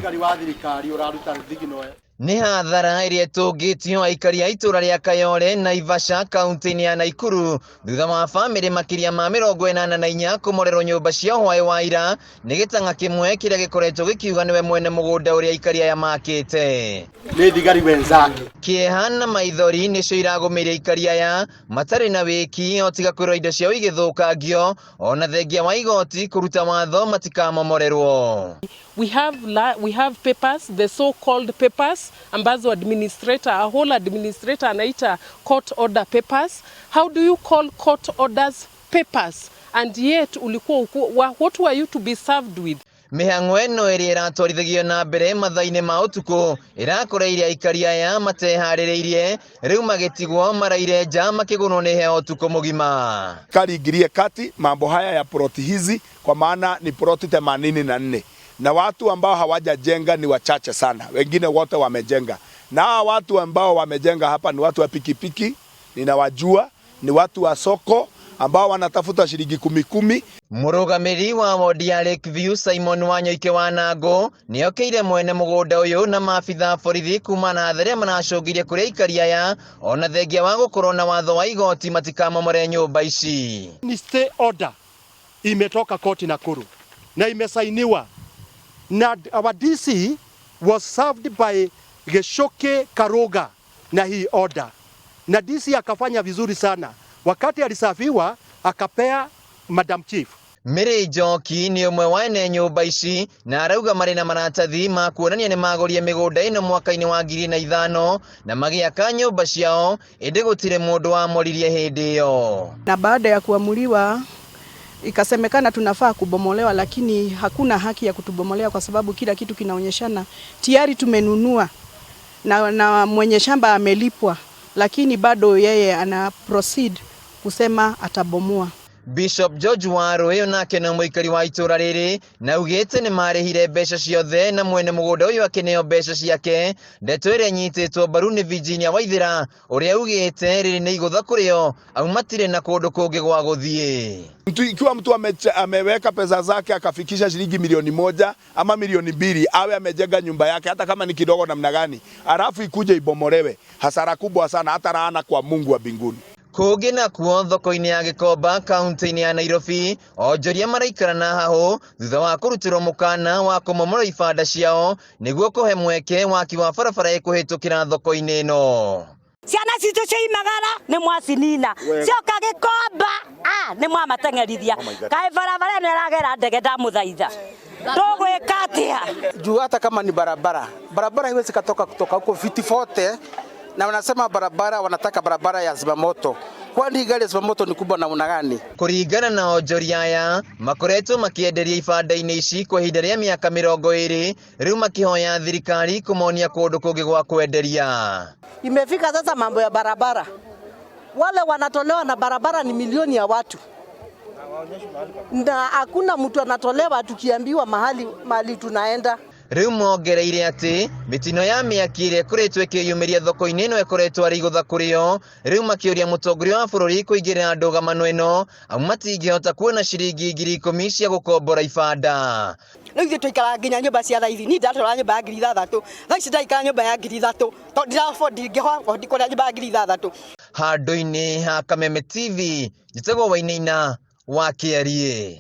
Thigari wa thirikari ũraruta thigino. Nĩ hathara ĩrĩa ĩtũngĩtio aikari a itũra rĩa Kayole, Naivasha, kaunti-inĩ ya Naikuru thutha wa bamĩrĩ makĩria ma 84 kũmorerwo nyũmba ciao hwaĩ wa ira nĩ gĩtang'a kĩmwe kĩrĩa gĩkoretwo gĩkiuga nĩwe mwene mũgũnda ũrĩa aikari aya makĩte. Nĩ thigari wenzake. Kĩeha na maithori nĩcio iragũmĩire aikari aya matarĩ na wĩki o tiga kwĩrwo indo ciao igĩthũkangio ona thengia wa igoti kũruta watho matikamomorerwo. We have papers, the so-called papers ambazo administrator, a whole administrator anaita court order papers. How do you call court orders papers? And yet ulikuwa what were you to be served with? Mĩhang'o ĩno ĩrĩa ĩratwarithagio na mbere mathaa-inĩ ma ũtukũ ĩrakoreire aikari aya mateharĩrĩirie rĩu magĩtigwo maraire nja makĩgũnwo nĩ heho ũtukũ mũgima. Serikali ingilie kati mambo haya ya ploti hizi, kwa maana ni ploti 84 na watu ambao hawajajenga ni wachache sana, wengine wote wamejenga. Na hawa watu ambao wamejenga hapa ni watu wa pikipiki, ninawajua, ni watu wa soko ambao wanatafuta shilingi kumi kumi. Mũrũgamĩrĩri wa wodi ya Lakeview Simon Wanyoike wa Nango nĩokĩire mwene mũgũnda ũyũ na maabitha a borithi kumana na hathara ĩrĩa maracũngĩire kũrĩ aikari aya ona thengia wa gũkorwo na watho wa igoti matikamomore nyũmba ici. Ni stay order imetoka koti Nakuru na imesainiwa na our DC was served by Geshoke Karoga na hii order, na DC akafanya vizuri sana. Wakati alisafiwa akapea Madam Chief. Mary Njoki nĩ ũmwe wa ene nyũmba ici na arauga marĩ na maratathi ma kuonania nĩ magũrire mĩgũnda ĩno mwaka-inĩ wa 2005 na magĩaka nyũmba ciao ĩndĩ gũtirĩ mũndũ wamoririe hĩndĩ ĩyo. Na baada ya kuamuliwa ikasemekana tunafaa kubomolewa, lakini hakuna haki ya kutubomolea kwa sababu kila kitu kinaonyeshana tayari tumenunua na mwenye shamba amelipwa, lakini bado yeye ana proceed kusema atabomoa. Bishop George Waruĩ nake nĩ mũikari wa itũra rĩrĩ na augĩte nĩ marĩhire mbeca ciothe na mwene mũgũnda ũyũ akĩneo mbeca ciake. Ndeto ĩrĩa ĩnyitĩtwo mbaru nĩ Virginia Waithera ũrĩa augĩte rĩrĩ nĩ igũtha kũrĩ o au matirĩ na kũndũ kũngĩ gwa gũthiĩ. Mtu, ikiwa mtu ameweka pesa zake akafikisha shilingi 1 milioni ama 2 milioni, awe amejenga nyumba yake hata kama ni kidogo namna gani, alafu ikuje ibomolewe, hasara kubwa sana, hata laana kwa Mungu wa mbinguni. Kũngĩ nakuo thoko-inĩ ya Gĩkomba kaunti-inĩ ya Nairobi onjoria maraikara na hahũ thutha wa kũrutĩrwo mũkana wa kũmomora ibanda ciao nĩguo kũhe mweke waki wa barabara ĩkũhĩtũkĩra thoko-inĩ ĩno. Ciana citũ cioimagara nĩ mwacinina cioka Gĩkomba nĩ mwamateng'erithia kaĩ barabara ĩno ĩragera ndege ndamũthaitha tũgwĩka atĩa? Juu hata kama ni barabara, barabara haiwezi katoka kutoka huko viti vote, na wanasema barabara, wanataka barabara ya zimamoto. Kwani gari ya zimamoto ni kubwa namna gani? Kũringana na onjoria aya makoretwo makĩenderia ibanda-inĩ ici kwa ihinda rĩa mĩaka 20 rĩu makĩhoya thirikari kũmonia kũndũ kũngĩ gwa kwenderia. Imefika sasa mambo ya barabara, wale wanatolewa na barabara ni milioni ya watu na hakuna mtu anatolewa tukiambiwa mahali, mahali tunaenda. Rĩu mongereire atĩ mĩtino ya mĩaki ĩrĩa ĩkoretwo ĩkĩyumĩria thoko-inĩ ĩno ĩkoretwo arĩ igũtha kũrĩ o rĩu makĩũria mũtongoria wa bũrũri kũingĩrĩra ndũgamano ĩno amu matingĩhota kuona ciringi 10,000 cia gũkombora ibanda. Rĩu ithuĩ tũikaraga nginya nyũmba cia raithi. Niĩ ndatũraga nyũmba ya 6,000, thaa ici ndaikara nyũmba ya 3,000 tondũ ndira afford, ndingĩhota kũrĩa nyũmba ya 6,000. Handũ-inĩ ha Kameme TV njĩtagwo Wainaina wa Kĩariĩ.